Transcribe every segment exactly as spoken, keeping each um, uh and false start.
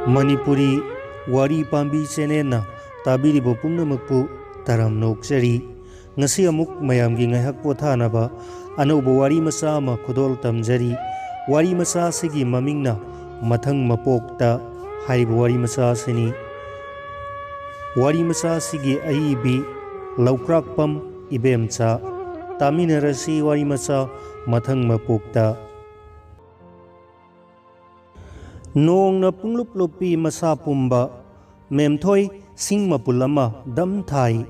ꯃꯅꯤꯄꯨꯔꯤ ꯋꯥꯔꯤ ꯄꯥꯝꯕꯤ ꯆꯦꯅꯦꯜꯅ ꯇꯥꯕꯤꯔꯤꯕ ꯄꯨꯝꯅꯃꯛꯄꯨ ꯇꯔꯥꯝꯅ ꯑꯣꯛꯆꯔꯤ꯫ ꯉꯁꯤ ꯑꯃꯨꯛ ꯃꯌꯥꯝꯒꯤ ꯉꯥꯏꯍꯥꯛ ꯄꯣꯊꯥꯅꯕ ꯑꯅꯧꯕ ꯋꯥꯔꯤ ꯃꯆꯥ ꯑꯃ ꯈꯨꯗꯣꯜ ꯇꯝꯖꯔꯤ꯫ ꯋꯥꯔꯤ ꯃꯆꯥ ꯑꯁꯤꯒꯤ ꯃꯃꯤꯡꯅ ꯃꯊꯪ ꯃꯄꯣꯛꯇ ꯍꯥꯏꯔꯤꯕ ꯋꯥꯔꯤ ꯃꯆꯥ ꯑꯁꯤꯅꯤ꯫ ꯋꯥꯔꯤ ꯃꯆꯥ ꯑꯁꯤꯒꯤ ꯑꯏꯕꯤ ꯂꯧꯀ꯭ꯔꯥꯛꯄꯝ ꯏꯕꯦꯝꯆꯥ꯫ ꯇꯥꯃꯤꯟꯅꯔꯁꯤ ꯋꯥꯔꯤ ꯃꯆꯥ ꯃꯊꯪ ꯃꯄꯣꯛꯇ꯫ ꯅꯣꯡꯅ ꯄꯨꯡꯂꯨꯞ ꯂꯨꯞꯄꯤ ꯃꯁꯥ ꯄꯨꯝꯕ꯫ ꯃꯦꯝꯊꯣꯏ ꯁꯤꯡ ꯃꯄꯨꯜ ꯑꯃ ꯗꯝ ꯊꯥꯏ꯫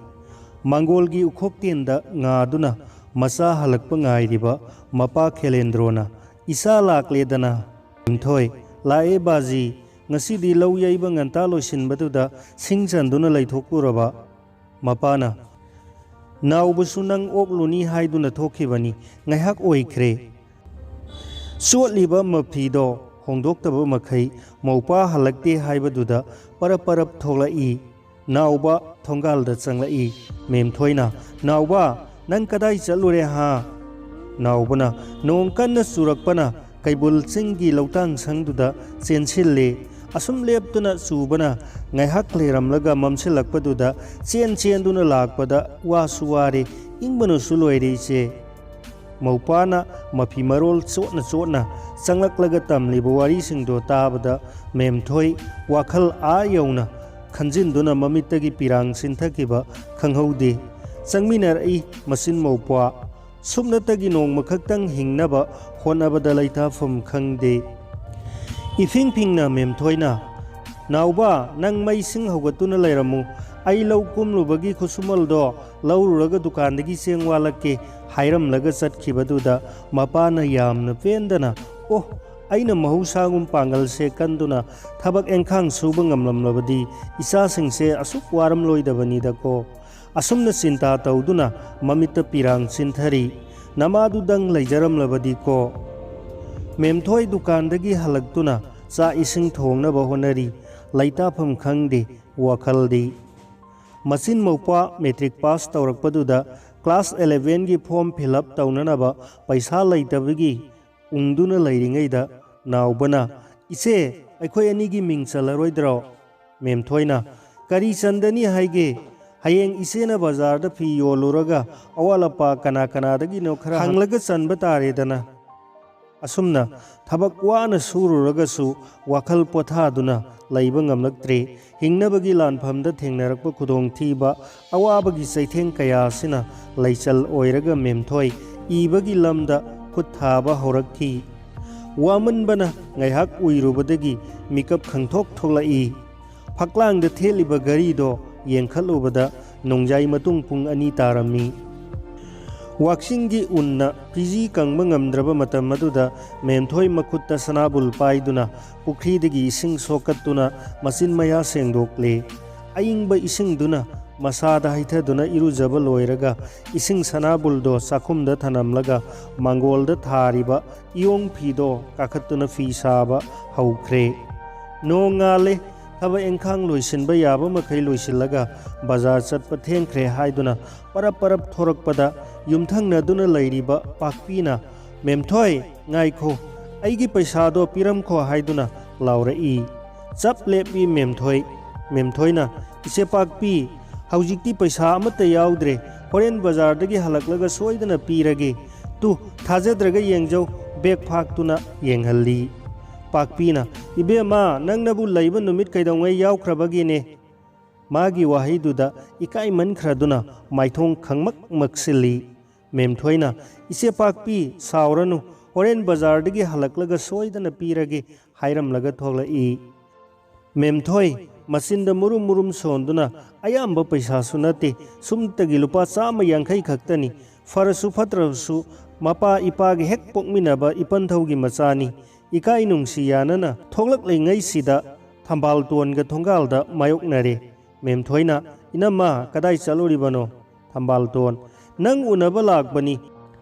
ꯃꯪꯒꯣꯜꯒꯤ ꯎꯈꯣꯛꯇꯦꯟꯗ ꯉꯥꯗꯨꯅ ꯃꯆꯥ ꯍꯜꯂꯛꯄ ꯉꯥꯏꯔꯤꯕ ꯃꯄꯥ ꯈꯦꯂꯦꯟꯗ꯭ꯔꯣꯅ, "ꯏꯆꯥ ꯂꯥꯛꯂꯦꯗꯅ꯫" "ꯃꯦꯝꯊꯣꯏ, ꯂꯥꯛꯑꯦ ꯕꯥꯖꯤ꯫ ꯉꯁꯤꯗꯤ ꯂꯧ ꯌꯩꯕ ꯉꯟꯇꯥ ꯂꯣꯏꯁꯤꯟꯕꯗꯨꯗ ꯁꯤꯡ ꯆꯟꯗꯨꯅ ꯂꯩꯊꯣꯛꯂꯨꯔꯕ?" ꯃꯄꯥꯅ, "ꯅꯥꯎꯕꯁꯨ ꯅꯪ ꯑꯣꯛꯂꯨꯅꯤ ꯍꯥꯏꯗꯨꯅ ꯊꯣꯛꯈꯤꯕꯅꯤ, ꯉꯥꯏꯍꯥꯛ ꯑꯣꯏꯈ꯭ꯔꯦ꯫" ꯆꯣꯠꯂꯤꯕ ꯃꯐꯤꯗꯣ ꯍꯣꯡꯗꯣꯛꯇꯕ ꯃꯈꯩ ꯃꯧꯄꯥ ꯍꯜꯂꯛꯇꯦ ꯍꯥꯏꯕꯗꯨꯗ ꯄꯔꯞ ꯄꯔꯞ ꯊꯣꯛꯂꯛꯏ꯫ ꯅꯥꯎꯕ ꯊꯣꯡꯒꯥꯜꯗ ꯆꯪꯂꯛꯏ꯫ ꯃꯦꯝꯊꯣꯏꯅ, "ꯅꯥꯎꯕ, ꯅꯪ ꯀꯗꯥꯏ ꯆꯠꯂꯨꯔꯦ ꯍꯥ?" ꯅꯥꯎꯕꯅ, "ꯅꯣꯡ ꯀꯟꯅ ꯆꯨꯔꯛꯄꯅ ꯀꯩꯕꯨꯜ ꯆꯤꯡꯒꯤ ꯂꯧꯇꯥꯡ ꯁꯪꯗꯨꯗ ꯆꯦꯟꯁꯤꯜꯂꯦ꯫ ꯑꯁꯨꯝ ꯂꯦꯞꯇꯨꯅ ꯆꯨꯕꯅ ꯉꯥꯏꯍꯥꯛ ꯂꯩꯔꯝꯂꯒ ꯃꯝꯁꯤꯜꯂꯛꯄꯗꯨꯗ ꯆꯦꯟ ꯆꯦꯟꯗꯨꯅ ꯂꯥꯛꯄꯗ ꯋꯥꯁꯨ ꯋꯥꯔꯦ, ꯏꯪꯕꯅꯁꯨ ꯂꯣꯏꯔꯦ ꯏꯆꯦ꯫" ꯃꯧꯄꯥꯅ ꯃꯐꯤ ꯃꯔꯣꯜ ꯆꯣꯠꯅ ꯆꯣꯠꯅ ꯆꯪꯂꯛꯂꯒ ꯇꯝꯂꯤꯕ ꯋꯥꯔꯤꯁꯤꯡꯗꯣ ꯇꯥꯕꯗ ꯃꯦꯝꯊꯣꯏ ꯋꯥꯈꯜ ꯑꯥ ꯌꯧꯅ ꯈꯟꯖꯤꯟꯗꯨꯅ ꯃꯃꯤꯠꯇꯒꯤ ꯄꯤꯔꯥꯡ ꯆꯤꯟꯊꯈꯤꯕ ꯈꯪꯍꯧꯗꯦ꯫ ꯆꯪꯃꯤꯟꯅꯔꯛꯏ ꯃꯆꯤꯟ ꯃꯧꯄ꯭ꯋꯥ꯫ ꯁꯨꯞꯅꯇꯒꯤ ꯅꯣꯡꯃ ꯈꯛꯇꯪ ꯍꯤꯡꯅꯕ ꯍꯣꯠꯅꯕꯗ ꯂꯩꯇꯥꯐꯝ ꯈꯪꯗꯦ꯫ ꯏꯐꯤꯡ ꯐꯤꯡꯅ ꯃꯦꯝꯊꯣꯏꯅ, "ꯅꯥꯎꯕ, ꯅꯪ ꯃꯩꯁꯤꯡ ꯍꯧꯒꯠꯇꯨꯅ ꯂꯩꯔꯝꯃꯨ꯫ ꯑꯩ ꯂꯧ ꯀꯨꯝꯂꯨꯕꯒꯤ ꯈꯨꯠꯁꯨꯃꯜꯗꯣ ꯂꯧꯔꯨꯔꯒ ꯗꯨꯀꯥꯟꯗꯒꯤ ꯆꯦꯡ ꯋꯥꯜꯂꯛꯀꯦ" ꯍꯥꯏꯔꯝꯂꯒ ꯆꯠꯈꯤꯕꯗꯨꯗ ꯃꯄꯥꯅ ꯌꯥꯝꯅ ꯄꯦꯟꯗꯅ, "ꯑꯣ, ꯑꯩꯅ ꯃꯍꯧꯁꯥꯒꯨꯝ ꯄꯥꯡꯒꯜꯁꯦ ꯀꯟꯗꯨꯅ ꯊꯕꯛ ꯏꯪꯈꯥꯡ ꯁꯨꯕ ꯉꯝꯂꯝꯂꯕꯗꯤ ꯏꯆꯥꯁꯤꯡꯁꯦ ꯑꯁꯨꯛ ꯋꯥꯔꯝꯂꯣꯏꯗꯕꯅꯤꯗꯀꯣ꯫ ꯑꯁꯨꯝꯅ ꯆꯤꯟꯇꯥ ꯇꯧꯗꯨꯅ ꯃꯃꯤꯠꯇ ꯄꯤꯔꯥꯡ ꯆꯤꯟꯊꯔꯤ꯫ ꯅꯃꯥꯗꯨꯗꯪ ꯂꯩꯖꯔꯝꯂꯕꯗꯤꯀꯣ꯫" ꯃꯦꯝꯊꯣꯏ ꯗꯨꯀꯥꯟꯗꯒꯤ ꯍꯜꯂꯛꯇꯨꯅ ꯆꯥꯛ ꯏꯁꯤꯡ ꯊꯣꯡꯅꯕ ꯍꯣꯠꯅꯔꯤ꯫ ꯂꯩꯇꯥꯐꯝ ꯈꯪꯗꯦ ꯋꯥꯈꯜꯗꯤ꯫ ꯃꯆꯤꯟ ꯃꯧꯄ꯭ꯋꯥ ꯃꯦꯇ꯭ꯔꯤꯛ ꯄꯥꯁ ꯇꯧꯔꯛꯄꯗꯨꯗ ꯀ꯭ꯂꯥꯁ ꯑꯦꯂꯦꯚꯦꯟꯒꯤ ꯐꯣꯔꯝ ꯐꯤꯜ ꯑꯞ ꯇꯧꯅꯅꯕ ꯄꯩꯁꯥ ꯂꯩꯇꯕꯒꯤ ꯎꯪꯗꯨꯅ ꯂꯩꯔꯤꯉꯩꯗ ꯅꯥꯎꯕꯅ, "ꯏꯆꯦ, "ꯑꯩꯈꯣꯏ ꯑꯅꯤꯒꯤ ꯃꯤꯡ ꯆꯜꯂꯔꯣꯏꯗ꯭ꯔꯣ?" ꯃꯦꯝꯊꯣꯏꯅ, "ꯀꯔꯤ ꯆꯟꯗꯅꯤ ꯍꯥꯏꯒꯦ? ꯍꯌꯦꯡ ꯏꯆꯦꯅ ꯕꯖꯥꯔꯗ ꯐꯤ ꯌꯣꯜꯂꯨꯔꯒ ꯑꯋꯥꯠ ꯑꯄꯥ ꯀꯅꯥ ꯀꯅꯥꯗꯒꯤꯅꯣ ꯈꯔ ꯍꯪꯂꯒ ꯆꯟꯕ ꯇꯥꯔꯦꯗꯅ"꯫ ꯑꯁꯨꯝꯅ ꯊꯕꯛ ꯋꯥꯅ ꯁꯨꯔꯨꯔꯒꯁꯨ ꯋꯥꯈꯜ ꯄꯣꯊꯥꯗꯨꯅ ꯂꯩꯕ ꯉꯝꯂꯛꯇ꯭ꯔꯦ꯫ ꯍꯤꯡꯅꯕꯒꯤ ꯂꯥꯟꯐꯝꯗ ꯊꯦꯡꯅꯔꯛꯄ ꯈꯨꯗꯣꯡꯊꯤꯕ, ꯑꯋꯥꯕꯒꯤ ꯆꯩꯊꯦꯡ ꯀꯌꯥ ꯑꯁꯤꯅ ꯂꯩꯆꯜ ꯑꯣꯏꯔꯒ ꯃꯦꯝꯊꯣꯏ ꯏꯕꯒꯤ ꯂꯝꯗ ꯈꯨꯠ ꯊꯥꯕ ꯍꯧꯔꯛꯈꯤ꯫ ꯋꯥꯃꯟꯕꯅ ꯉꯥꯏꯍꯥꯛ ꯎꯏꯔꯨꯕꯗꯒꯤ ꯃꯤꯀꯞ ꯈꯪꯊꯣꯛ ꯊꯣꯛꯂꯛꯏ꯫ ꯐꯛꯂꯥꯡꯗ ꯊꯦꯠꯂꯤꯕ ꯘꯔꯤꯗꯣ ꯌꯦꯡꯈꯠꯂꯨꯕꯗ ꯅꯣꯡꯖꯥꯏ ꯃꯇꯨꯡ ꯄꯨꯡ ꯑꯅꯤ ꯇꯥꯔꯝꯃꯤ꯫ ꯋꯥꯛꯆꯤꯡꯒꯤ ꯎꯟꯅ ꯐꯤꯖꯤ ꯀꯪꯕ ꯉꯝꯗ꯭ꯔꯕ ꯃꯇꯝ ꯑꯗꯨꯗ ꯃꯦꯝꯊꯣꯏ ꯃꯈꯨꯠꯇ ꯁꯅꯥꯕꯨꯜ ꯄꯥꯏꯗꯨꯅ ꯄꯨꯈ꯭ꯔꯤꯗꯒꯤ ꯏꯁꯤꯡ ꯁꯣꯛꯀꯠꯇꯨꯅ ꯃꯆꯤꯟ ꯃꯌꯥ ꯁꯦꯡꯗꯣꯛꯂꯦ꯫ ꯑꯏꯪꯕ ꯏꯁꯤꯡꯗꯨꯅ ꯃꯁꯥꯗ ꯍꯩꯊꯗꯨꯅ ꯏꯔꯨꯖꯕ ꯂꯣꯏꯔꯒ ꯏꯁꯤꯡ ꯁꯅꯥꯕꯨꯜꯗꯣ ꯆꯥꯛꯈꯨꯝꯗ ꯊꯅꯝꯂꯒ ꯃꯥꯡꯒꯣꯜꯗ ꯊꯥꯔꯤꯕ ꯏꯌꯣꯡ ꯐꯤꯗꯣ ꯀꯥꯈꯠꯇꯨꯅ ꯐꯤ ꯁꯥꯕ ꯍꯧꯈ꯭ꯔꯦ꯫ ꯅꯣꯡ ꯉꯥꯜꯂꯦ꯫ ꯊꯕꯛ ꯏꯪꯈꯥꯡ ꯂꯣꯏꯁꯤꯟꯕ ꯌꯥꯕ ꯃꯈꯩ ꯂꯣꯏꯁꯤꯜꯂꯒ ꯕꯖꯥꯔ ꯆꯠꯄ ꯊꯦꯡꯈ꯭ꯔꯦ ꯍꯥꯏꯗꯨꯅ ꯄꯔꯞ ꯄꯔꯞ ꯊꯣꯔꯛꯄꯗ ꯌꯨꯝꯊꯪꯅꯗꯨꯅ ꯂꯩꯔꯤꯕ ꯄꯥꯛꯄꯤꯅ, "ꯃꯦꯝꯊꯣꯏ, ꯉꯥꯏꯈꯣ, ꯑꯩꯒꯤ ꯄꯩꯁꯥꯗꯣ ꯄꯤꯔꯝꯈꯣ" ꯍꯥꯏꯗꯨꯅ ꯂꯥꯎꯔꯛꯏ꯫ ꯆꯞ ꯂꯦꯞꯄꯤ ꯃꯦꯝꯊꯣꯏ꯫ ꯃꯦꯝꯊꯣꯏꯅ, "ꯏꯆꯦ ꯄꯥꯛꯄꯤ, ꯍꯧꯖꯤꯛꯇꯤ ꯄꯩꯁꯥ ꯑꯃꯠꯇ ꯌꯥꯎꯗ꯭ꯔꯦ, ꯍꯣꯔꯦꯟ ꯕꯖꯥꯔꯗꯒꯤ ꯍꯜꯂꯛꯂꯒ ꯁꯣꯏꯗꯅ ꯄꯤꯔꯒꯦ꯫ ꯇꯨ, ꯊꯥꯖꯗ꯭ꯔꯒ ꯌꯦꯡꯖꯧ"꯫ ꯕꯦꯒ ꯐꯥꯛꯇꯨꯅ ꯌꯦꯡꯍꯜꯂꯤ꯫ ꯄꯥꯛꯄꯤꯅ, "ꯏꯕꯦꯝꯃ, ꯅꯪꯅꯕꯨ ꯂꯩꯕ ꯅꯨꯃꯤꯠ ꯀꯩꯗꯧꯉꯩ ꯌꯥꯎꯈ꯭ꯔꯕꯒꯦꯅꯦ?" ꯃꯥꯒꯤ ꯋꯥꯍꯩꯗꯨꯗ ꯏꯀꯥꯏꯃꯟꯈ꯭ꯔꯗꯨꯅ ꯃꯥꯏꯊꯣꯡ ꯈꯪꯃꯛ ꯃꯛꯁꯤꯜꯂꯤ꯫ ꯃꯦꯝꯊꯣꯏꯅ, "ꯏꯆꯦ ꯄꯥꯛꯄꯤ, ꯁꯥꯎꯔꯅꯨ, ꯍꯣꯔꯦꯟ ꯕꯖꯥꯔꯗꯒꯤ ꯍꯜꯂꯛꯂꯒ ꯁꯣꯏꯗꯅ ꯄꯤꯔꯒꯦ" ꯍꯥꯏꯔꯝꯂꯒ ꯊꯣꯛꯂꯛꯏ꯫ ꯃꯦꯝꯊꯣꯏ ꯃꯆꯤꯟꯗ ꯃꯨꯔꯨꯝ ꯃꯨꯔꯨꯝ ꯁꯣꯟꯗꯨꯅ, "ꯑꯌꯥꯝꯕ ꯄꯩꯁꯥꯁꯨ ꯅꯠꯇꯦ, ꯁꯨꯝꯇꯒꯤ ꯂꯨꯄꯥ ꯆꯥꯝꯃ ꯌꯥꯡꯈꯩ ꯈꯛꯇꯅꯤ, ꯐꯔꯁꯨ ꯐꯠꯇ꯭ꯔꯕꯁꯨ ꯃꯄꯥ ꯏꯄꯥꯒꯤ ꯍꯦꯛ ꯄꯣꯛꯃꯤꯟꯅꯕ ꯏꯄꯟꯊꯧꯒꯤ ꯃꯆꯥꯅꯤ, ꯏꯀꯥꯏ ꯅꯨꯡꯁꯤ ꯌꯥꯅꯅ ꯊꯣꯛꯂꯛꯂꯤꯉꯩꯁꯤꯗ" ꯊꯝꯕꯥꯜꯇꯣꯟꯒ ꯊꯣꯡꯒꯥꯜꯗ ꯃꯥꯌꯣꯛꯅꯔꯦ꯫ ꯃꯦꯝꯊꯣꯏꯅ, "ꯏꯅꯝꯃ, ꯀꯗꯥꯏ ꯆꯠꯂꯨꯔꯤꯕꯅꯣ?" ꯊꯝꯕꯥꯜꯇꯣꯟ, "ꯅꯪ ꯎꯅꯕ ꯂꯥꯛꯄꯅꯤ꯫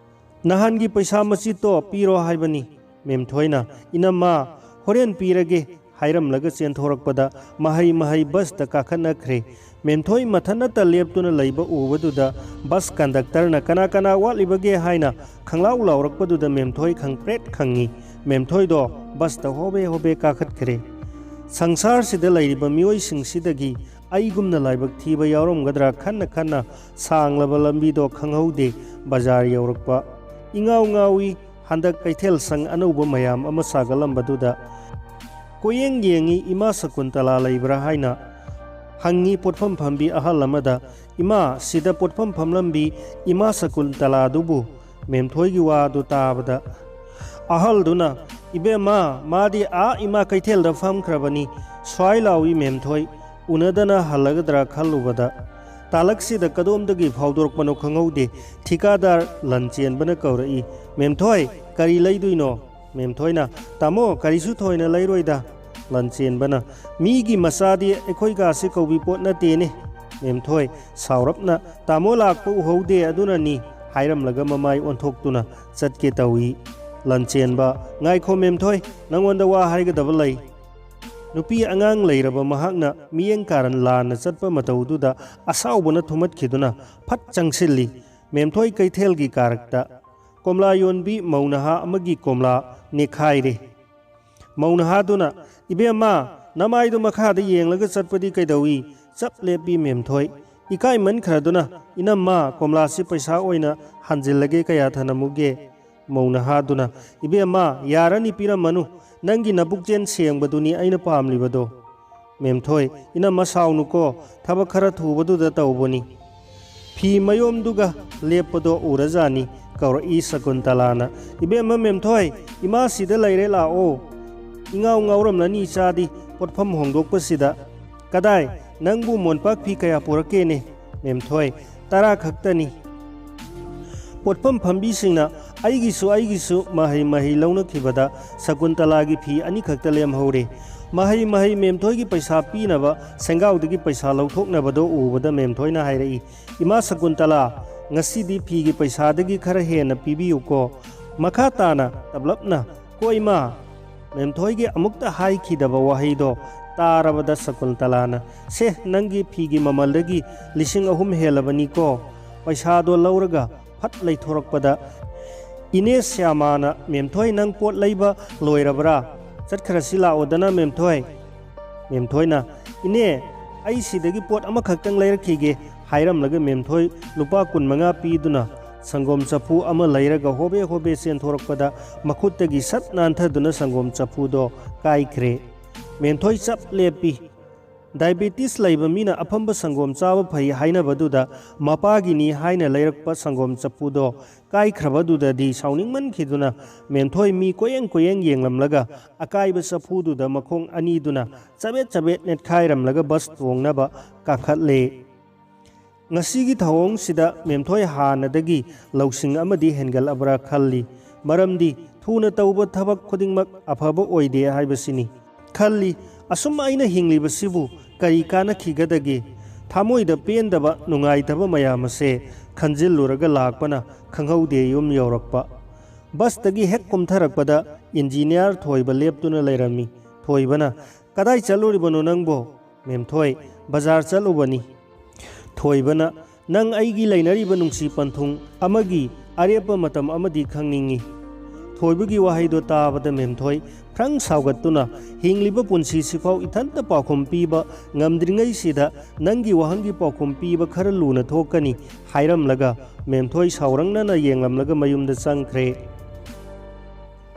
ꯅꯍꯥꯟꯒꯤ ꯄꯩꯁꯥ ꯃꯆꯤꯠꯇꯣ ꯄꯤꯔꯣ ꯍꯥꯏꯕꯅꯤ"꯫ ꯃꯦꯝꯊꯣꯏꯅ, "ꯏꯅꯝꯃ, ꯍꯣꯔꯦꯟ ꯄꯤꯔꯒꯦ" ꯍꯥꯏꯔꯝꯂꯒ ꯆꯦꯟꯊꯣꯔꯛꯄꯗ ꯃꯍꯩ ꯃꯍꯩ ꯕꯁꯇ ꯀꯥꯈꯠꯅꯈ꯭ꯔꯦ꯫ ꯃꯦꯝꯊꯣꯏ ꯃꯊꯟꯅꯇ ꯂꯦꯞꯇꯨꯅ ꯂꯩꯕ ꯎꯕꯗꯨꯗ ꯕꯁ ꯀꯟꯗꯛꯇꯔꯅ "ꯀꯅꯥ ꯀꯅꯥ ꯋꯥꯠꯂꯤꯕꯒꯦ?" ꯍꯥꯏꯅ ꯈꯪꯂꯥꯎ ꯂꯥꯎꯔꯛꯄꯗꯨꯗ ꯃꯦꯝꯊꯣꯏ ꯈꯪꯄ꯭ꯔꯦꯠ ꯈꯪꯉꯤ꯫ ꯃꯦꯝꯊꯣꯏꯗꯣ ꯕꯁꯇ ꯍꯣꯕꯦ ꯍꯣꯕꯦ ꯀꯥꯈꯠꯈ꯭ꯔꯦ꯫ ꯁꯪꯁꯥꯔꯁꯤꯗ ꯂꯩꯔꯤꯕ ꯃꯤꯑꯣꯏꯁꯤꯡꯁꯤꯗꯒꯤ ꯑꯩꯒꯨꯝꯅ ꯂꯥꯏꯕꯛ ꯊꯤꯕ ꯌꯥꯎꯔꯝꯒꯗ꯭ꯔꯥ ꯈꯟꯅ ꯈꯟꯅ ꯁꯥꯡꯂꯕ ꯂꯝꯕꯤꯗꯣ ꯈꯪꯍꯧꯗꯦ꯫ ꯕꯖꯥꯔ ꯌꯧꯔꯛꯄ ꯏꯉꯥꯎ ꯉꯥꯎꯏ꯫ ꯍꯟꯗꯛ ꯀꯩꯊꯦꯜ ꯁꯪ ꯑꯅꯧꯕ ꯃꯌꯥꯝ ꯑꯃ ꯁꯥꯒꯠꯂꯝꯕꯗꯨꯗ ꯀꯣꯌꯦꯡ ꯌꯦꯡꯉꯤ꯫ ꯏꯃꯥ ꯁꯀꯨꯟꯇꯂꯥ ꯂꯩꯕ꯭ꯔꯥ ꯍꯥꯏꯅ ꯍꯪꯉꯤ ꯄꯣꯠꯐꯝ ꯐꯝꯕꯤ ꯑꯍꯜ ꯑꯃꯗ꯫ "ꯏꯃꯥ, ꯁꯤꯗ ꯄꯣꯠꯐꯝ ꯐꯝꯂꯝꯕꯤ ꯏꯃꯥ ꯁꯀꯨꯟꯇꯂꯥꯗꯨꯕꯨ?" ꯃꯦꯝꯊꯣꯏꯒꯤ ꯋꯥꯗꯨ ꯇꯥꯕꯗ ꯑꯍꯜꯗꯨꯅ, "ꯏꯕꯦꯝꯃ, ꯃꯥꯗꯤ ꯑꯥ ꯏꯃꯥ ꯀꯩꯊꯦꯜꯗ ꯐꯝꯈ꯭ꯔꯕꯅꯤ꯫ ꯁ꯭ꯋꯥꯏ ꯂꯥꯎꯏ ꯃꯦꯝꯊꯣꯏ, ꯎꯅꯗꯅ ꯍꯜꯂꯒꯗ꯭ꯔꯥ ꯈꯜꯂꯨꯕꯗ ꯇꯥꯂꯛꯁꯤꯗ ꯀꯗꯣꯝꯗꯒꯤ ꯐꯥꯎꯗꯣꯔꯛꯄꯅꯣ ꯈꯪꯍꯧꯗꯦ꯫ ꯊꯤꯀꯥꯗꯥꯔ ꯂꯟꯆꯦꯟꯕꯅ ꯀꯧꯔꯛꯏ, 'ꯃꯦꯝꯊꯣꯏ, ꯀꯔꯤ ꯂꯩꯗꯣꯏꯅꯣ?' ꯃꯦꯝꯊꯣꯏꯅ, "ꯇꯥꯃꯣ, ꯀꯔꯤꯁꯨ ꯊꯣꯏꯅ ꯂꯩꯔꯣꯏꯗ"꯫ ꯂꯟꯆꯦꯟꯕꯅ, "ꯃꯤꯒꯤ ꯃꯆꯥꯗꯤ ꯑꯩꯈꯣꯏ ꯀꯥꯁꯦ ꯀꯧꯕꯤ ꯄꯣꯠ ꯅꯠꯇꯦꯅꯦ"꯫ ꯃꯦꯝꯊꯣꯏ ꯁꯥꯎꯔꯞꯅ, "ꯇꯥꯃꯣ ꯂꯥꯛꯄ ꯎꯍꯧꯗꯦ ꯑꯗꯨꯅꯅꯤ" ꯍꯥꯏꯔꯝꯂꯒ ꯃꯃꯥꯏ ꯑꯣꯟꯊꯣꯛꯇꯨꯅ ꯆꯠꯀꯦ ꯇꯧꯏ꯫ ꯂꯟꯆꯦꯟꯕ, "ꯉꯥꯏꯈꯣ ꯃꯦꯝꯊꯣꯏ, ꯅꯪꯉꯣꯟꯗ ꯋꯥ ꯍꯥꯏꯒꯗꯕ ꯂꯩ"꯫ ꯅꯨꯄꯤ ꯑꯉꯥꯡ ꯂꯩꯔꯕ ꯃꯍꯥꯛꯅ ꯃꯤꯠꯌꯦꯡ ꯀꯥꯔꯟ ꯂꯥꯟꯅ ꯆꯠꯄ ꯃꯇꯧꯗꯨꯗ ꯑꯁꯥꯎꯕꯅ ꯊꯨꯝꯍꯠꯈꯤꯗꯨꯅ ꯐꯠ ꯆꯪꯁꯤꯜꯂꯤ꯫ ꯃꯦꯝꯊꯣꯏ ꯀꯩꯊꯦꯜꯒꯤ ꯀꯥꯔꯛꯇ ꯀꯣꯝꯂꯥ ꯌꯣꯟꯕꯤ ꯃꯧ ꯅꯍꯥ ꯑꯃꯒꯤ ꯀꯣꯝꯂꯥ ꯅꯦꯈꯥꯏꯔꯦ꯫ ꯃꯧ ꯅꯍꯥꯗꯨꯅ, "ꯏꯕꯦꯝꯃ, ꯅꯃꯥꯏꯗꯨ ꯃꯈꯥꯗ ꯌꯦꯡꯂꯒ ꯆꯠꯄꯗꯤ ꯀꯩꯗꯧꯏ?" ꯆꯞ ꯂꯦꯞꯄꯤ ꯃꯦꯝꯊꯣꯏ꯫ ꯏꯀꯥꯏꯃꯟꯈ꯭ꯔꯗꯨꯅ, "ꯏꯅꯝꯃ, ꯀꯣꯝꯂꯥꯁꯤ ꯄꯩꯁꯥ ꯑꯣꯏꯅ ꯍꯟꯖꯤꯜꯂꯒꯦ, ꯀꯌꯥ ꯊꯅꯝꯃꯨꯒꯦ?" ꯃꯧ ꯅꯍꯥꯗꯨꯅ, "ꯏꯕꯦꯝꯃ, ꯌꯥꯔꯅꯤ, ꯄꯤꯔꯝꯃꯅꯨ꯫ ꯅꯪꯒꯤ ꯅꯕꯨꯛꯆꯦꯟ ꯁꯦꯡꯕꯗꯨꯅꯤ ꯑꯩꯅ ꯄꯥꯝꯂꯤꯕꯗꯣ"꯫ ꯃꯦꯝꯊꯣꯏ, "ꯏꯅꯝꯃ ꯁꯥꯎꯅꯨꯀꯣ, ꯊꯕꯛ ꯈꯔ ꯊꯨꯕꯗꯨꯗ ꯇꯧꯕꯅꯤ"꯫ ꯐꯤ ꯃꯌꯣꯝꯗꯨꯒ ꯂꯦꯞꯄꯗꯣ ꯎꯔꯖꯥꯅꯤ꯫ ꯀꯧꯔꯛꯏ ꯁꯀꯨꯟꯇꯂꯥꯅ, "ꯏꯕꯦꯝꯃ ꯃꯦꯝꯊꯣꯏ, ꯏꯃꯥꯁꯤꯗ ꯂꯩꯔꯦ, ꯂꯥꯛꯑꯣ"꯫ ꯏꯉꯥꯎ ꯉꯥꯎꯔꯝꯂꯅꯤ ꯏꯆꯥꯗꯤ ꯄꯣꯠꯐꯝ ꯍꯣꯡꯗꯣꯛꯄꯁꯤꯗ꯫ "ꯀꯗꯥꯏ? ꯅꯪꯕꯨ ꯃꯣꯟꯄꯥꯛ ꯐꯤ ꯀꯌꯥ ꯄꯨꯔꯛꯀꯦꯅꯦ?" ꯃꯦꯝꯊꯣꯏ, "ꯇꯔꯥ ꯈꯛꯇꯅꯤ"꯫ ꯄꯣꯠꯐꯝ ꯐꯝꯕꯤꯁꯤꯡꯅ "ꯑꯩꯒꯤꯁꯨ, ꯑꯩꯒꯤꯁꯨ" ꯃꯍꯩ ꯃꯍꯩ ꯂꯧꯅꯈꯤꯕꯗ ꯁꯀꯨꯟꯇꯂꯥꯒꯤ ꯐꯤ ꯑꯅꯤꯈꯛꯇ ꯂꯦꯝꯍꯧꯔꯦ꯫ ꯃꯍꯩ ꯃꯍꯩ ꯃꯦꯝꯊꯣꯏꯒꯤ ꯄꯩꯁꯥ ꯄꯤꯅꯕ ꯁꯦꯡꯒꯥꯎꯗꯒꯤ ꯄꯩꯁꯥ ꯂꯧꯊꯣꯛꯅꯕꯗꯣ ꯎꯕꯗ ꯃꯦꯝꯊꯣꯏꯅ ꯍꯥꯏꯔꯛꯏ, "ꯏꯃꯥ ꯁꯀꯨꯟꯇꯂꯥ, ꯉꯁꯤꯗꯤ ꯐꯤꯒꯤ ꯄꯩꯁꯥꯗꯒꯤ ꯈꯔ ꯍꯦꯟꯅ ꯄꯤꯕꯤꯌꯨꯀꯣ"꯫ ꯃꯈꯥ ꯇꯥꯅ ꯇꯞꯂꯞꯅ, "ꯀꯣ ꯏꯃꯥ"꯫ ꯃꯦꯝꯊꯣꯏꯒꯤ ꯑꯃꯨꯛꯇ ꯍꯥꯏꯈꯤꯗꯕ ꯋꯥꯍꯩꯗꯣ ꯇꯥꯔꯕꯗ ꯁꯀꯨꯟꯇꯂꯥꯅ, "ꯁꯦ, ꯅꯪꯒꯤ ꯐꯤꯒꯤ ꯃꯃꯜꯗꯒꯤ ꯂꯤꯁꯤꯡ ꯑꯍꯨꯝ ꯍꯦꯜꯂꯕꯅꯤꯀꯣ"꯫ ꯄꯩꯁꯥꯗꯣ ꯂꯧꯔꯒ ꯐꯠ ꯂꯩꯊꯣꯔꯛꯄꯗ ꯏꯅꯦ ꯁ꯭ꯌꯥꯃꯥꯅ, "ꯃꯦꯝꯊꯣꯏ, ꯅꯪ ꯄꯣꯠ ꯂꯩꯕ ꯂꯣꯏꯔꯕ꯭ꯔꯥ? ꯆꯠꯈ꯭ꯔꯁꯤ ꯂꯥꯛꯑꯣꯗꯅ ꯃꯦꯝꯊꯣꯏ"꯫ ꯃꯦꯝꯊꯣꯏꯅ, "ꯏꯅꯦ, ꯑꯩ ꯁꯤꯗꯒꯤ ꯄꯣꯠ ꯑꯃꯈꯛꯇꯪ ꯂꯩꯔꯛꯈꯤꯒꯦ" ꯍꯥꯏꯔꯝꯂꯒ ꯃꯦꯝꯊꯣꯏ ꯂꯨꯄꯥ ꯀꯨꯟ ꯃꯉꯥ ꯄꯤꯗꯨꯅ ꯁꯪꯒꯣꯝ ꯆꯐꯨ ꯑꯃ ꯂꯩꯔꯒ ꯍꯣꯕꯦ ꯍꯣꯕꯦ ꯆꯦꯟꯊꯣꯔꯛꯄꯗ ꯃꯈꯨꯠꯇꯒꯤ ꯁꯠ ꯅꯥꯟꯊꯗꯨꯅ ꯁꯪꯒꯣꯝ ꯆꯐꯨꯗꯣ ꯀꯥꯏꯈ꯭ꯔꯦ꯫ ꯃꯦꯝꯊꯣꯏ ꯆꯞ ꯂꯦꯞꯄꯤ꯫ ꯗꯥꯏꯕꯦꯇꯤꯁ ꯂꯩꯕ ꯃꯤꯅ ꯑꯐꯝꯕ ꯁꯪꯒꯣꯝ ꯆꯥꯕ ꯐꯩ ꯍꯥꯏꯅꯕꯗꯨꯗ ꯃꯄꯥꯒꯤꯅꯤ ꯍꯥꯏꯅ ꯂꯩꯔꯛꯄ ꯁꯪꯒꯣꯝ ꯆꯐꯨꯗꯣ ꯀꯥꯏꯈ꯭ꯔꯕꯗꯨꯗꯗꯤ ꯁꯥꯎꯅꯤꯡꯃꯟꯈꯤꯗꯨꯅ ꯃꯦꯝꯊꯣꯏ ꯃꯤ ꯀꯣꯌꯦꯡ ꯀꯣꯌꯦꯡ ꯌꯦꯡꯂꯝꯂꯒ ꯑꯀꯥꯏꯕ ꯆꯐꯨꯗꯨꯗ ꯃꯈꯣꯡ ꯑꯅꯤꯗꯨꯅ ꯆꯕꯦꯠ ꯆꯕꯦꯠ ꯅꯦꯠꯈꯥꯏꯔꯝꯂꯒ ꯕꯁ ꯇꯣꯡꯅꯕ ꯀꯥꯈꯠꯂꯦ꯫ ꯉꯁꯤꯒꯤ ꯊꯧꯑꯣꯡꯁꯤꯗ ꯃꯦꯝꯊꯣꯏ ꯍꯥꯟꯅꯗꯒꯤ ꯂꯧꯁꯤꯡ ꯑꯃꯗꯤ ꯍꯦꯟꯒꯠꯂꯕ꯭ꯔꯥ ꯈꯜꯂꯤ꯫ ꯃꯔꯝꯗꯤ ꯊꯨꯅ ꯇꯧꯕ ꯊꯕꯛ ꯈꯨꯗꯤꯡꯃꯛ ꯑꯐꯕ ꯑꯣꯏꯗꯦ ꯍꯥꯏꯕꯁꯤꯅꯤ꯫ ꯈꯜꯂꯤ, "ꯑꯁꯨꯝ ꯑꯩꯅ ꯍꯤꯡꯂꯤꯕꯁꯤꯕꯨ ꯀꯔꯤ ꯀꯥꯟꯅꯈꯤꯒꯗꯒꯦ?" ꯊꯃꯣꯏꯗ ꯄꯦꯟꯗꯕ, ꯅꯨꯡꯉꯥꯏꯇꯕ ꯃꯌꯥꯝ ꯑꯁꯦ ꯈꯟꯖꯤꯜꯂꯨꯔꯒ ꯂꯥꯛꯄꯅ ꯈꯪꯍꯧꯗꯦ ꯌꯨꯝ ꯌꯧꯔꯛꯄ꯫ ꯕꯁꯇꯒꯤ ꯍꯦꯛ ꯀꯨꯝꯊꯔꯛꯄꯗ ꯏꯟꯖꯤꯅꯤꯌꯥꯔ ꯊꯣꯏꯕ ꯂꯦꯞꯇꯨꯅ ꯂꯩꯔꯝꯃꯤ꯫ ꯊꯣꯏꯕꯅ, "ꯀꯗꯥꯏ ꯆꯠꯂꯨꯔꯤꯕꯅꯣ ꯅꯪꯕꯣ?" "ꯃꯦꯝꯊꯣꯏ, ꯕꯖꯥꯔ ꯆꯠꯂꯨꯕꯅꯤ꯫" ꯊꯣꯏꯕꯅ, "ꯅꯪ ꯑꯩꯒꯤ ꯂꯩꯅꯔꯤꯕ ꯅꯨꯡꯁꯤ ꯄꯟꯊꯨꯡ ꯑꯃꯒꯤ ꯑꯔꯦꯞꯄ ꯃꯇꯝ ꯑꯃꯗꯤ ꯈꯪꯅꯤꯡꯏ꯫" ꯊꯣꯏꯕꯒꯤ ꯋꯥꯍꯩꯗꯣ ꯇꯥꯕꯗ ꯃꯦꯝꯊꯣꯏ ꯈ꯭ꯔꯪ ꯁꯥꯎꯒꯠꯇꯨꯅ, "ꯍꯤꯡꯂꯤꯕ ꯄꯨꯟꯁꯤꯁꯤꯐꯥꯎ ꯏꯊꯟꯇ ꯄꯥꯎꯈꯨꯝ ꯄꯤꯕ ꯉꯝꯗ꯭ꯔꯤꯉꯩꯁꯤꯗ ꯅꯪꯒꯤ ꯋꯥꯍꯪꯒꯤ ꯄꯥꯎꯈꯨꯝ ꯄꯤꯕ ꯈꯔ ꯂꯨꯅ ꯊꯣꯛꯀꯅꯤ" ꯍꯥꯏꯔꯝꯂꯒ ꯃꯦꯝꯊꯣꯏ ꯁꯥꯎꯔꯪꯅꯅ ꯌꯦꯡꯂꯝꯂꯒ ꯃꯌꯨꯝꯗ ꯆꯪꯈ꯭ꯔꯦ꯫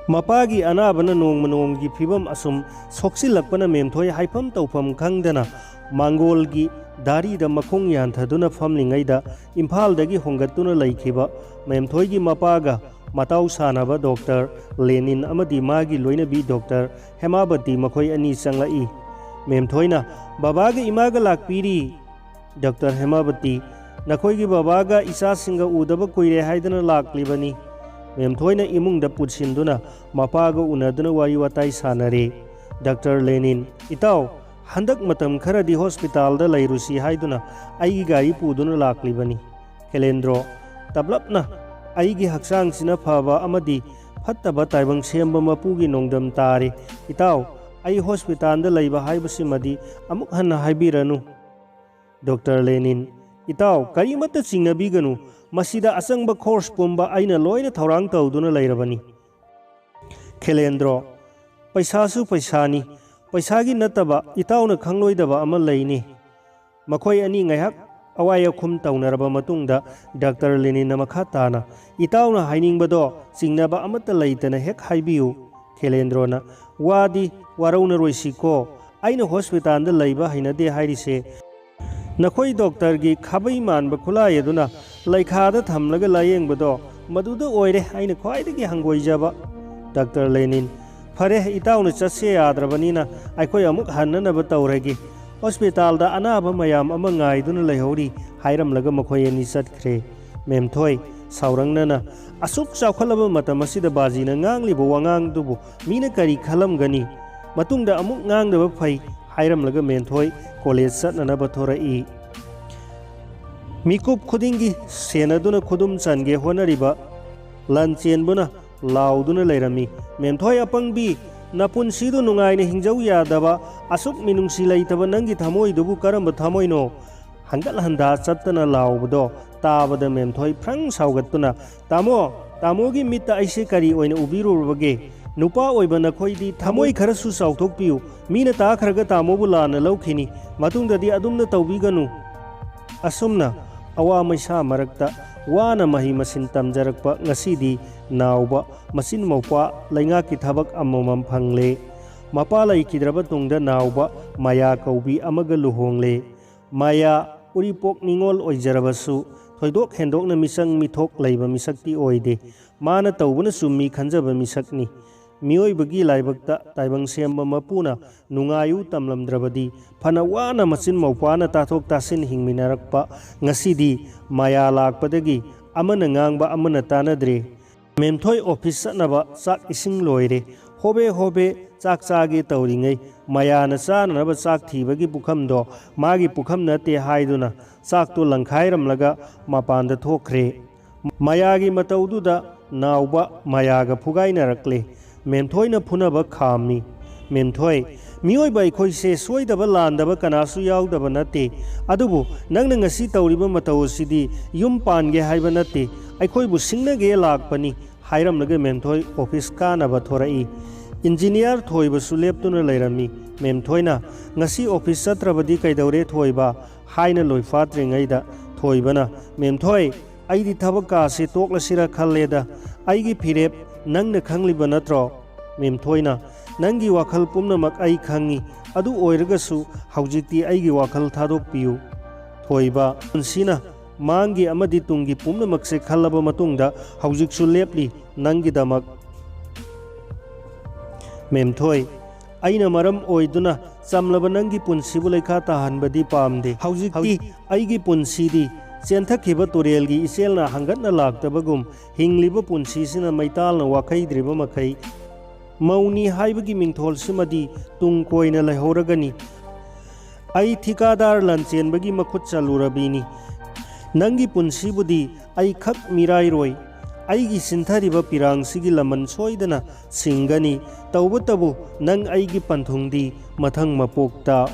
ꯃꯄꯥꯒꯤ ꯑꯅꯥꯕꯅ ꯅꯣꯡꯃ ꯅꯣꯡꯃꯒꯤ ꯐꯤꯕꯝ ꯑꯁꯨꯝ ꯁꯣꯛꯆꯤꯜꯂꯛꯄꯅ ꯃꯦꯝꯊꯣꯏ ꯍꯥꯏꯐꯝ ꯇꯧꯐꯝ ꯈꯪꯗꯅ ꯃꯥꯡꯒꯣꯜꯒꯤ ꯗꯥꯔꯤꯗ ꯃꯈꯣꯡ ꯌꯥꯟꯊꯗꯨꯅ ꯐꯝꯂꯤꯉꯩꯗ ꯏꯝꯐꯥꯜꯗꯒꯤ ꯍꯣꯡꯒꯠꯇꯨꯅ ꯂꯩꯈꯤꯕ ꯃꯦꯝꯊꯣꯏꯒꯤ ꯃꯄꯥꯒ ꯃꯇꯥꯎ ꯁꯥꯟꯅꯕ ꯗꯣꯛꯇꯔ ꯂꯦꯅꯤꯟ ꯑꯃꯗꯤ ꯃꯥꯒꯤ ꯂꯣꯏꯅꯕꯤ ꯗꯣꯛꯇꯔ ꯍꯦꯃꯥꯕꯇꯤ ꯃꯈꯣꯏ ꯑꯅꯤ ꯆꯪꯂꯛꯏ꯫ ꯃꯦꯝꯊꯣꯏꯅ, "ꯕꯕꯥꯒ ꯏꯃꯥꯒ ꯂꯥꯛꯄꯤꯔꯤ꯫" "ꯗꯣꯛꯇꯔ ꯍꯦꯃꯥꯕꯇꯤ, ꯅꯈꯣꯏꯒꯤ ꯕꯕꯥꯒ ꯏꯆꯥꯁꯤꯡꯒ ꯎꯗꯕ ꯀꯨꯏꯔꯦ ꯍꯥꯏꯗꯅ ꯂꯥꯛꯂꯤꯕꯅꯤ꯫" ꯃꯦꯝꯊꯣꯏꯅ ꯏꯃꯨꯡꯗ ꯄꯨꯠꯁꯤꯟꯗꯨꯅ ꯃꯄꯥꯒ ꯎꯅꯗꯨꯅ ꯋꯥꯔꯤ ꯋꯥꯇꯥꯏ ꯁꯥꯟꯅꯔꯦ꯫ ꯗꯣꯛꯇꯔ ꯂꯦꯅꯤꯟ, "ꯏꯇꯥꯎ, ꯍꯟꯗꯛ ꯃꯇꯝ ꯈꯔꯗꯤ ꯍꯣꯁꯄꯤꯇꯥꯜꯗ ꯂꯩꯔꯨꯁꯤ ꯍꯥꯏꯗꯨꯅ ꯑꯩꯒꯤ ꯒꯥꯔꯤ ꯄꯨꯗꯨꯅ ꯂꯥꯛꯂꯤꯕꯅꯤ꯫" ꯈꯦꯂꯦꯟꯗ꯭ꯔꯣ, "ꯇꯞꯂꯞꯅ ꯑꯩꯒꯤ ꯍꯛꯆꯥꯡꯁꯤꯅ ꯐꯕ ꯑꯃꯗꯤ ꯐꯠꯇꯕ ꯇꯥꯏꯕꯪ ꯁꯦꯝꯕ ꯃꯄꯨꯒꯤ ꯅꯣꯡꯗꯝ ꯇꯥꯔꯦ꯫ ꯏꯇꯥꯎ, ꯑꯩ ꯍꯣꯁꯄꯤꯇꯥꯜꯗ ꯂꯩꯕ ꯍꯥꯏꯕꯁꯤꯃꯗꯤ ꯑꯃꯨꯛ ꯍꯟꯅ ꯍꯥꯏꯕꯤꯔꯅꯨ꯫" ꯗꯣꯛꯇꯔ ꯂꯦꯅꯤꯟ, "ꯏꯇꯥꯎ, ꯀꯔꯤꯃꯠꯇ ꯆꯤꯡꯅꯕꯤꯒꯅꯨ꯫ ꯃꯁꯤꯗ ꯑꯆꯪꯕ ꯈꯣꯔꯁ ꯄꯨꯝꯕ ꯑꯩꯅ ꯂꯣꯏꯅ ꯊꯧꯔꯥꯡ ꯇꯧꯗꯨꯅ ꯂꯩꯔꯕꯅꯤ꯫" ꯈꯦꯂꯦꯟꯗ꯭ꯔꯣ, "ꯄꯩꯁꯥꯁꯨ ꯄꯩꯁꯥꯅꯤ, "ꯄꯩꯁꯥꯒꯤ ꯅꯠꯇꯕ, ꯏꯇꯥꯎꯅ ꯈꯪꯂꯣꯏꯗꯕ ꯑꯃ ꯂꯩꯅꯤ꯫" ꯃꯈꯣꯏ ꯑꯅꯤ ꯉꯥꯏꯍꯥꯛ ꯑꯋꯥꯏ ꯑꯈꯨꯝ ꯇꯧꯅꯔꯕ ꯃꯇꯨꯡꯗ ꯗꯥꯛꯇꯔ ꯂꯦꯅꯤꯟꯅ ꯃꯈꯥ ꯇꯥꯅ, "ꯏꯇꯥꯎꯅ ꯍꯥꯏꯅꯤꯡꯕꯗꯣ ꯆꯤꯡꯅꯕ ꯑꯃꯠꯇ ꯂꯩꯇꯅ ꯍꯦꯛ ꯍꯥꯏꯕꯤꯌꯨ꯫" ꯈꯦꯂꯦꯟꯗ꯭ꯔꯣꯅ, "ꯋꯥꯗꯤ ꯋꯥꯔꯧꯅꯔꯣꯏꯁꯤꯀꯣ, ꯑꯩꯅ ꯍꯣꯁꯄꯤꯇꯥꯜꯗ ꯂꯩꯕ ꯍꯩꯅꯗꯦ ꯍꯥꯏꯔꯤꯁꯦ ꯅꯈꯣꯏ ꯗꯣꯛꯇꯔꯒꯤ ꯈꯥꯕꯩ ꯃꯥꯟꯕ ꯈꯨꯠꯂꯥꯏ ꯑꯗꯨꯅ ꯂꯩꯈꯥꯗ ꯊꯝꯂꯒ ꯂꯥꯌꯦꯡꯕꯗꯣ, ꯃꯗꯨꯗ ꯑꯣꯏꯔꯦ ꯑꯩꯅ ꯈ꯭ꯋꯥꯏꯗꯒꯤ ꯍꯪꯒꯣꯏꯖꯕ꯫" ꯗꯥꯛꯇꯔ ꯂꯦꯅꯤꯟ, "ꯐꯔꯦ, ꯏꯇꯥꯎꯅ ꯆꯠꯁꯦ ꯌꯥꯗ꯭ꯔꯕꯅꯤꯅ ꯑꯩꯈꯣꯏ ꯑꯃꯨꯛ ꯍꯟꯅꯅꯕ ꯇꯧꯔꯒꯦ꯫ ꯍꯣꯁꯄꯤꯇꯥꯜꯗ ꯑꯅꯥꯕ ꯃꯌꯥꯝ ꯑꯃ ꯉꯥꯏꯗꯨꯅ ꯂꯩꯍꯧꯔꯤ," ꯍꯥꯏꯔꯝꯂꯒ ꯃꯈꯣꯏ ꯑꯅꯤ ꯆꯠꯈ꯭ꯔꯦ꯫ ꯃꯦꯝꯊꯣꯏ ꯁꯥꯎꯔꯪꯅꯅ, "ꯑꯁꯨꯛ ꯆꯥꯎꯈꯠꯂꯕ ꯃꯇꯝ ꯑꯁꯤꯗ ꯕꯥꯖꯤꯅ ꯉꯥꯡꯂꯤꯕ ꯋꯥꯉꯥꯡꯗꯨꯕꯨ ꯃꯤꯅ ꯀꯔꯤ ꯈꯜꯂꯝꯒꯅꯤ? ꯃꯇꯨꯡꯗ ꯑꯃꯨꯛ ꯉꯥꯡꯗꯕ ꯐꯩ," ꯍꯥꯏꯔꯝꯂꯒ ꯃꯦꯝꯊꯣꯏ ꯀꯣꯂꯦꯖ ꯆꯠꯅꯅꯕ ꯊꯣꯔꯛꯏ꯫ ꯃꯤꯀꯨꯞ ꯈꯨꯗꯤꯡꯒꯤ ꯁꯦꯟꯅꯗꯨꯅ ꯈꯨꯗꯨꯝ ꯆꯟꯒꯦ ꯍꯣꯠꯅꯔꯤꯕ ꯂꯟ ꯆꯦꯟꯕꯨꯅ ꯂꯥꯎꯗꯨꯅ ꯂꯩꯔꯝꯃꯤ꯫ "ꯃꯦꯝꯊꯣꯏ ꯑꯄꯪꯕꯤ, ꯅꯄꯨꯟꯁꯤꯗꯨ ꯅꯨꯡꯉꯥꯏꯅ ꯍꯤꯡꯖꯧ ꯌꯥꯗꯕ, ꯑꯁꯨꯛ ꯃꯤꯅꯨꯡꯁꯤ ꯂꯩꯇꯕ ꯅꯪꯒꯤ ꯊꯃꯣꯏꯗꯨꯕꯨ ꯀꯔꯝꯕ ꯊꯃꯣꯏꯅꯣ?" ꯍꯟꯒꯠ ꯍꯟꯗꯥ ꯆꯠꯇꯅ ꯂꯥꯎꯕꯗꯣ ꯇꯥꯕꯗ ꯃꯦꯝꯊꯣꯏ ꯐ꯭ꯔꯪ ꯁꯥꯎꯒꯠꯇꯨꯅ, "ꯇꯥꯃꯣ, ꯇꯥꯃꯣꯒꯤ ꯃꯤꯠꯇ ꯑꯩꯁꯦ ꯀꯔꯤ ꯑꯣꯏꯅ ꯎꯕꯤꯔꯨꯔꯕꯒꯦ? ꯅꯨꯄꯥ ꯑꯣꯏꯕ ꯅꯈꯣꯏꯗꯤ ꯊꯃꯣꯏ ꯈꯔꯁꯨ ꯆꯥꯎꯊꯣꯛꯄꯤꯌꯨ꯫ ꯃꯤꯅ ꯇꯥꯈ꯭ꯔꯒ ꯇꯥꯃꯣꯕꯨ ꯂꯥꯟꯅ ꯂꯧꯈꯤꯅꯤ꯫ ꯃꯇꯨꯡꯗꯗꯤ ꯑꯗꯨꯝꯅ ꯇꯧꯕꯤꯒꯅꯨ꯫" ꯑꯁꯨꯝꯅ ꯑꯋꯥ ꯃꯩꯁꯥ ꯃꯔꯛꯇ ꯋꯥꯅ ꯃꯍꯩ ꯃꯁꯤꯡ ꯇꯝꯖꯔꯛꯄ ꯉꯁꯤꯗꯤ ꯅꯥꯎꯕ ꯃꯆꯤꯟ ꯃꯧꯄ꯭ꯋꯥ ꯂꯩꯉꯥꯛꯀꯤ ꯊꯕꯛ ꯑꯃꯃꯝ ꯐꯪꯂꯦ꯫ ꯃꯄꯥ ꯂꯩꯈꯤꯗ꯭ꯔꯕ ꯇꯨꯡꯗ ꯅꯥꯎꯕ ꯃꯌꯥ ꯀꯧꯕꯤ ꯑꯃꯒ ꯂꯨꯍꯣꯡꯂꯦ꯫ ꯃꯌꯥ ꯎꯔꯤꯄꯣꯛ ꯅꯤꯉꯣꯜ ꯑꯣꯏꯖꯔꯕꯁꯨ ꯊꯣꯏꯗꯣꯛ ꯍꯦꯟꯗꯣꯛꯅ ꯃꯤꯆꯪ ꯃꯤꯊꯣꯛ ꯂꯩꯕ ꯃꯤꯁꯛꯇꯤ ꯑꯣꯏꯗꯦ꯫ ꯃꯥꯅ ꯇꯧꯕꯅ ꯆꯨꯝꯃꯤ ꯈꯟꯖꯕ ꯃꯤꯁꯛꯅꯤ꯫ ꯃꯤꯑꯣꯏꯕꯒꯤ ꯂꯥꯏꯕꯛꯇ ꯇꯥꯏꯕꯪ ꯁꯦꯝꯕ ꯃꯄꯨꯅ ꯅꯨꯡꯉꯥꯏꯌꯨ ꯇꯝꯂꯝꯗ꯭ꯔꯕꯗꯤ ꯐꯅ ꯋꯥꯅ ꯃꯆꯤꯟ ꯃꯧꯄ꯭ꯋꯥꯅ ꯇꯥꯊꯣꯛ ꯇꯥꯁꯤꯟ ꯍꯤꯡꯃꯤꯟꯅꯔꯛꯄ ꯉꯁꯤꯗꯤ ꯃꯌꯥ ꯂꯥꯛꯄꯗꯒꯤ ꯑꯃꯅ ꯉꯥꯡꯕ ꯑꯃꯅ ꯇꯥꯅꯗ꯭ꯔꯦ꯫ ꯃꯦꯝꯊꯣꯏ ꯑꯣꯐꯤꯁ ꯆꯠꯅꯕ ꯆꯥꯛ ꯏꯁꯤꯡ ꯂꯣꯏꯔꯦ꯫ ꯍꯣꯕꯦ ꯍꯣꯕꯦ ꯆꯥꯛ ꯆꯥꯒꯦ ꯇꯧꯔꯤꯉꯩ ꯃꯌꯥꯅ ꯆꯥꯅꯅꯕ ꯆꯥꯛ ꯊꯤꯕꯒꯤ ꯄꯨꯈꯝꯗꯣ ꯃꯥꯒꯤ ꯄꯨꯈꯝ ꯅꯠꯇꯦ ꯍꯥꯏꯗꯨꯅ ꯆꯥꯛꯇꯣ ꯂꯪꯈꯥꯏꯔꯝꯂꯒ ꯃꯄꯥꯟꯗ ꯊꯣꯛꯈ꯭ꯔꯦ꯫ ꯃꯌꯥꯒꯤ ꯃꯇꯧꯗꯨꯗ ꯅꯥꯎꯕ ꯃꯌꯥꯒ ꯐꯨꯒꯥꯏꯅꯔꯛꯂꯦ꯫ ꯃꯦꯝꯊꯣꯏꯅ ꯐꯨꯅꯕ ꯈꯥꯝꯃꯤ꯫ ꯃꯦꯝꯊꯣꯏ, ꯃꯤꯑꯣꯏꯕ ꯑꯩꯈꯣꯏꯁꯦ ꯁꯣꯏꯗꯕ ꯂꯥꯟꯗꯕ ꯀꯅꯥꯁꯨ ꯌꯥꯎꯗꯕ ꯅꯠꯇꯦ꯫ ꯑꯗꯨꯕꯨ ꯅꯪꯅ ꯉꯁꯤ ꯇꯧꯔꯤꯕ ꯃꯇꯧ ꯑꯁꯤꯗꯤ ꯌꯨꯝ ꯄꯥꯟꯒꯦ ꯍꯥꯏꯕ ꯅꯠꯇꯦ, ꯑꯩꯈꯣꯏꯕꯨ ꯁꯤꯡꯅꯒꯦ ꯂꯥꯛꯄꯅꯤ ꯍꯥꯏꯔꯝꯂꯒ ꯃꯦꯝꯊꯣꯏ ꯑꯣꯐꯤꯁ ꯀꯥꯅꯕ ꯊꯣꯔꯛꯏ꯫ ꯏꯟꯖꯤꯅꯤꯌꯥꯔ ꯊꯣꯏꯕꯁꯨ ꯂꯦꯞꯇꯨꯅ ꯂꯩꯔꯝꯃꯤ꯫ ꯃꯦꯝꯊꯣꯏꯅ, "ꯉꯁꯤ ꯑꯣꯐꯤꯁ ꯆꯠꯇ꯭ꯔꯕꯗꯤ ꯀꯩꯗꯧꯔꯦ ꯊꯣꯏꯕ?" ꯍꯥꯏꯅ ꯂꯣꯏꯐꯥꯠꯇ꯭ꯔꯤꯉꯩꯗ ꯊꯣꯏꯕꯅ, "ꯃꯦꯝꯊꯣꯏ, ꯑꯩꯗꯤ ꯊꯕꯛ ꯀꯥꯁꯦ ꯇꯣꯛꯂꯁꯤꯔ ꯈꯜꯂꯦꯗ꯫ ꯑꯩꯒꯤ ꯐꯤꯔꯦꯞ ꯅꯪꯅ ꯈꯪꯂꯤꯕ ꯅꯠꯇ꯭ꯔꯣ?" ꯃꯦꯝꯊꯣꯏꯅ, "ꯅꯪꯒꯤ ꯋꯥꯈꯜ ꯄꯨꯝꯅꯃꯛ ꯑꯩ ꯈꯪꯉꯤ꯫ ꯑꯗꯨ ꯑꯣꯏꯔꯒꯁꯨ ꯍꯧꯖꯤꯛꯇꯤ ꯑꯩꯒꯤ ꯋꯥꯈꯜ ꯊꯥꯗꯣꯛꯄꯤꯌꯨ꯫" ꯊꯣꯏꯕ, ꯄꯨꯟꯁꯤꯅ ꯃꯥꯡꯒꯤ ꯑꯃꯗꯤ ꯇꯨꯡꯒꯤ ꯄꯨꯝꯅꯃꯛꯁꯦ ꯈꯜꯂꯕ ꯃꯇꯨꯡꯗ ꯍꯧꯖꯤꯛꯁꯨ ꯂꯦꯞꯂꯤ ꯅꯪꯒꯤꯗꯃꯛ꯫ ꯃꯦꯝꯊꯣꯏ, ꯑꯩꯅ ꯃꯔꯝ ꯑꯣꯏꯗꯨꯅ ꯆꯝꯂꯕ ꯅꯪꯒꯤ ꯄꯨꯟꯁꯤꯕꯨ ꯂꯩꯈꯥ ꯇꯥꯍꯟꯕꯗꯤ ꯄꯥꯝꯗꯦ꯫ ꯍꯧꯖꯤꯛꯇꯤ ꯑꯩꯒꯤ ꯄꯨꯟꯁꯤꯗꯤ ꯆꯦꯟꯊꯈꯤꯕ ꯇꯨꯔꯦꯜꯒꯤ ꯏꯆꯦꯜꯅ ꯍꯪꯒꯠꯅ ꯂꯥꯛꯇꯕꯒꯨꯝ, ꯍꯤꯡꯂꯤꯕ ꯄꯨꯟꯁꯤꯁꯤꯅ ꯃꯩꯇꯥꯜꯅ ꯋꯥꯈꯩꯗ꯭ꯔꯤꯕ ꯃꯈꯩ, ꯃꯧꯅꯤ ꯍꯥꯏꯕꯒꯤ ꯃꯤꯡꯊꯣꯜꯁꯤꯃꯗꯤ ꯇꯨꯡ ꯀꯣꯏꯅ ꯂꯩꯍꯧꯔꯒꯅꯤ꯫ ꯑꯩ ꯊꯤꯀꯥꯗꯥꯔ ꯂꯥꯟꯆꯦꯟꯕꯒꯤ ꯃꯈꯨꯠ ꯆꯜꯂꯨꯔꯕꯤꯅꯤ꯫ ꯅꯪꯒꯤ ꯄꯨꯟꯁꯤꯕꯨꯗꯤ ꯑꯩ ꯈꯛ ꯃꯤꯔꯥꯏꯔꯣꯏ꯫ ꯑꯩꯒꯤ ꯁꯤꯟꯊꯔꯤꯕ ꯄꯤꯔꯥꯡꯁꯤꯒꯤ ꯂꯃꯟ ꯁꯣꯏꯗꯅ ꯁꯤꯡꯒꯅꯤ꯫ ꯇꯧꯕꯇꯕꯨ ꯅꯪ ꯑꯩꯒꯤ ꯄꯟꯊꯨꯡꯗꯤ ꯃꯊꯪ ꯃꯄꯣꯛꯇ꯫